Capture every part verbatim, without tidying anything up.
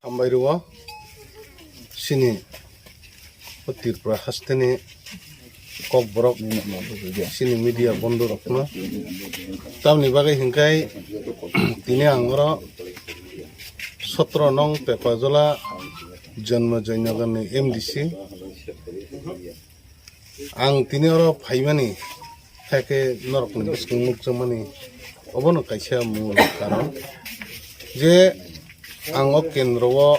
Hambai rwo chini o Tripura hasteni kokborok, chini media bondhu rokno. Tamni bagwi hinkhai tini ang oro sotro nong Pepajola Janma Joynagar ni M D C. Ang tini oro phaimani, hakhe norokni bwskang nukjakmani, obono kaisa mul karon je ang o kendro o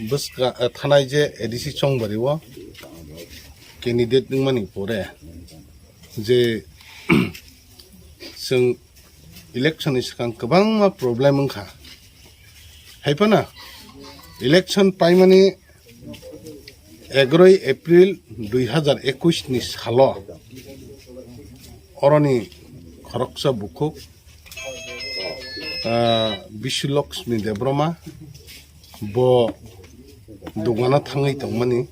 bwska, eh, thanai je A D C Chongbari o candidate wngmani pore je chwng election ni swkang kwbangma problem wngkha. Haiphano election paimani egaroi April dui hazar ekush ni salo oroni khoroksa bukhuk, ah, Bishu Lakshmi Debbarma bo dogano thangwi tongmani.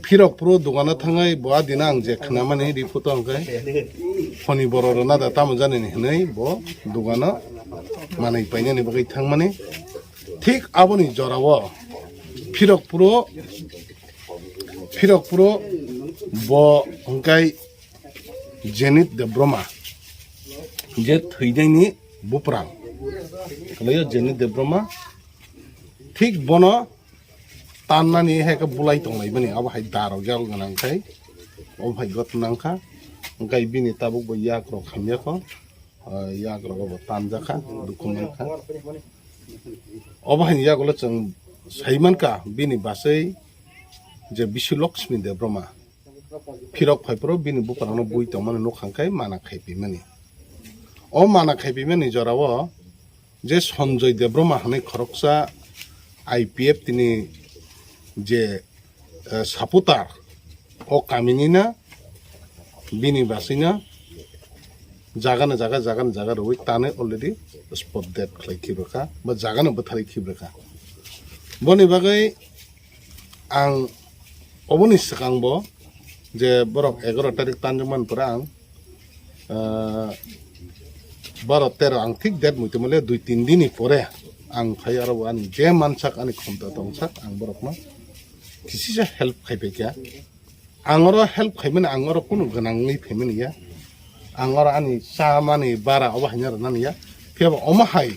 Phirok phuru dogano thangwi bo adina ang je khnamani ri photo hwnkhe phoni borok rwna da tamo janani hwnwi bo dogano manwi painani bagwi thangmani. Thik aboni jorao phirok phuru, phirok phuru bo hwnkhe Jenit Debbarma je thwinaini buprang, kwlaiyo Jenit Debbarma, thik bono tannani hai khe bulai tonglaimani, abo hai darok yak gwnang khai, obo hai gotna nang kha, hwnkhe bini tabuk bo yak rok hamya kho, ah, yak rok bo tanjak kha, dukhu man kha. Obo hai yagulo chwng sai man kha bini bwsai je Bishu Lakshmi Debbarma, phirok phai phuru bini buprangno bui tongmani nuk hang khai mana khai pimani. O mana khai pimani jorao je Sanjoy Debbarma hwnwi khoroksa I P F tini je, eh, supporter o kamini na bini bwsai no jaga na jaga, jaga na jaga rwui tanwi already spot dead khlai khibrwkha ba jaga no bwtharwi khibrwkha. Boni bagwi ang oboni swkang bo je borok egaroh tarik tanjak man pore ang, ah, baro tero ang thik date muitu mole dui tin dini pore ang phai aro ani je mansak ani khomta tongsak ang borokno kisisa help khai pai kha. Ang oro help khaimani, ang oro kunu gwnangwi phaimani ya. Ang oro ani chamani bara obo haino rwnani ya. Phiya bo omo hai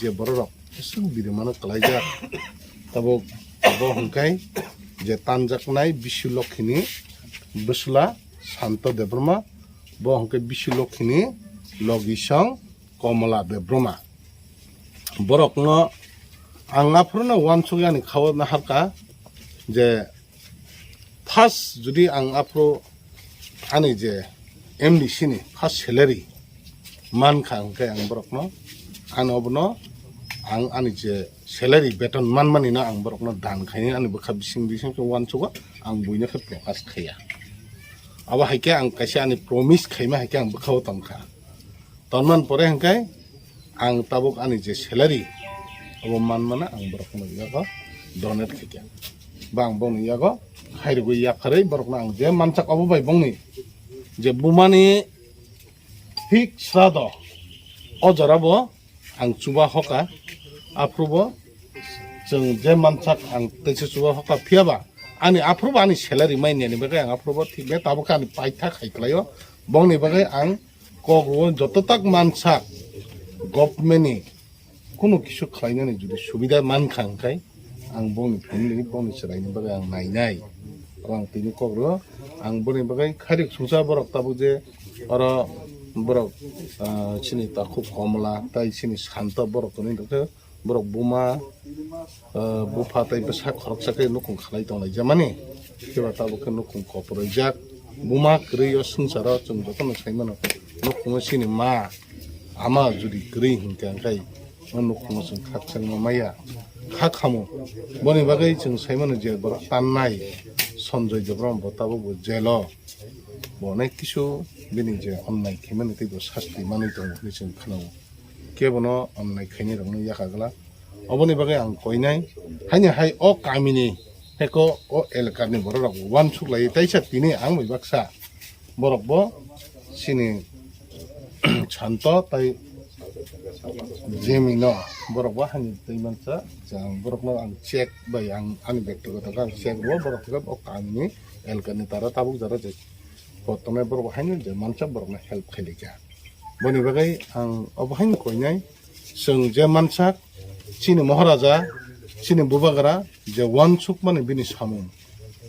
je bororok kusuk birimano kwlaijak. Tabuk bo hwnkhe je tanjaknai Bishu Lokhini bwsla Santo Debbarma, bo hwnkhe Bishu Lokhini logisong Komla Debbarma. Borokno ang aphuru no uansuk yani kha o naharkha je first jodi ang aphuru ani je M D C ni first salary mankha hwnkhe ang borokno, ano obono ang ani je salary beton manmani no ang borokno dan khaini ani bwkha bising bising khe uansugo ang buino khe prokash khaiya. Abo hai khe ang kaisa ani promise khaima hai khe ang bwkha o tongkha. Tonman pore hwnkhe ang tabuk ani je salary obo manmana ang borokno yago donate khaikha. Ba ang bongni yago khairogwi yapharwi borokno ang je mansak obo bai bongni je bumani thik srado o jora bo ang chuba hoka, aphuru bo chwng je mansak ang teisa chuba hoka, phiya ba ani aphuru bo ani salary mai niyani bagwi ang aphuru bo thik le tabuk khe ani paitha khai kwlaio. Bongni bagwi ang kok rwo joto tak mansak government ni kunu kisu khlainani jodi subida mankha hwnkhe ang bongni family bongni chwraini bagwi ang nainai. Aro ang tini kok rwo ang boni bagwi khairok sungsa borok tabuk je oro borok, ah, chini takhuk Komla tai chini Santo borok tonwi tongkhe. Borok buma, ah, bupha tei bwsa khoroksa khe nukhung khalai tonglaijamani. Phiya tabuk khe nukhung kopor rijak. Buma kwrwi o swngcharo chwng jotono sai mano. Nukhungo chini ma, ama jodi kwrwi hinkhe, hwnkhe o nukhungo chwng khakchangma maya. Kha khamu. Boni bagwi chwng sai mano je borok tannai Sanjoy Debbarma bo tabuk bo jelo. Bo onek kisu bini je onnai khaimani tei bo sasti manwi tongo hinwi chwng khnao. Kebono onnai khainai rokno yakha glak. Oboni bagwi ang koinai. Haini hai o kamini heko o elakani borok rok uansuk lai taisa tini ang bai baksa borok bo chini Santo tai Jemino borok bo hani twi mansa, jang borokno ang check bai ang ani bektigoto khe ang check rwo, borok khe o kamini elkani tara tabuk jara je kotonai borok bo haino je mansa borokno help khailai kha. Boni bagwi ang obo haino koinai, chwng je mansa chini Moharaja, chini Bubagra je uansukmani bini samung,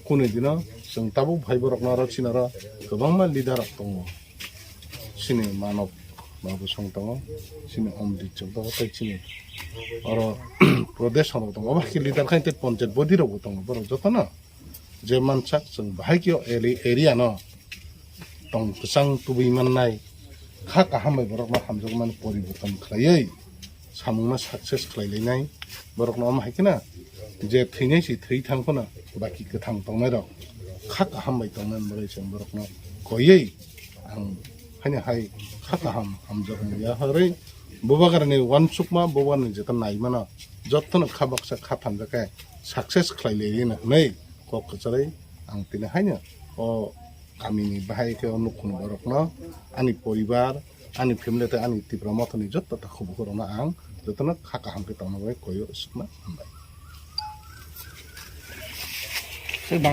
kunu dino chwng tabuk bhai borokno aro chini aro kwbangma leader rok tongo. Chini Manok Babu Song tongo, chini Omrit Chok tongo, tei chini oro Pradesh rok tongo. Obo hai khe leader khai tei panchayat body rok bo tongo. Borok jotono je mansak chwng bahai khe o eli-, area no tong kwchang tubui mannai, kha kaham bai borokno hamjakmani poriborton khlaiwi samungno success khlai lainai. Borokno omo hai kheno je thwinai se thwi thang phano baki kwthang tongnai rok kha kaham bai tongnani bagwi chwng borokno koiwi ang haino hai kha kaham hamjakmani yaharwi Bubagrani uansukma, Bubagrani jeta naimano jotono kha baksa kha thamjakhe success khlai lainai hwnwi kok kwcharwi ang tini haino o kamini bahai khe o nukhung borokno, ani poribar, ani family tei ani Tipra Mothani joto takhubukurokno ang jotono kha kaham khe tongna bagwi koiyo sukma hambai.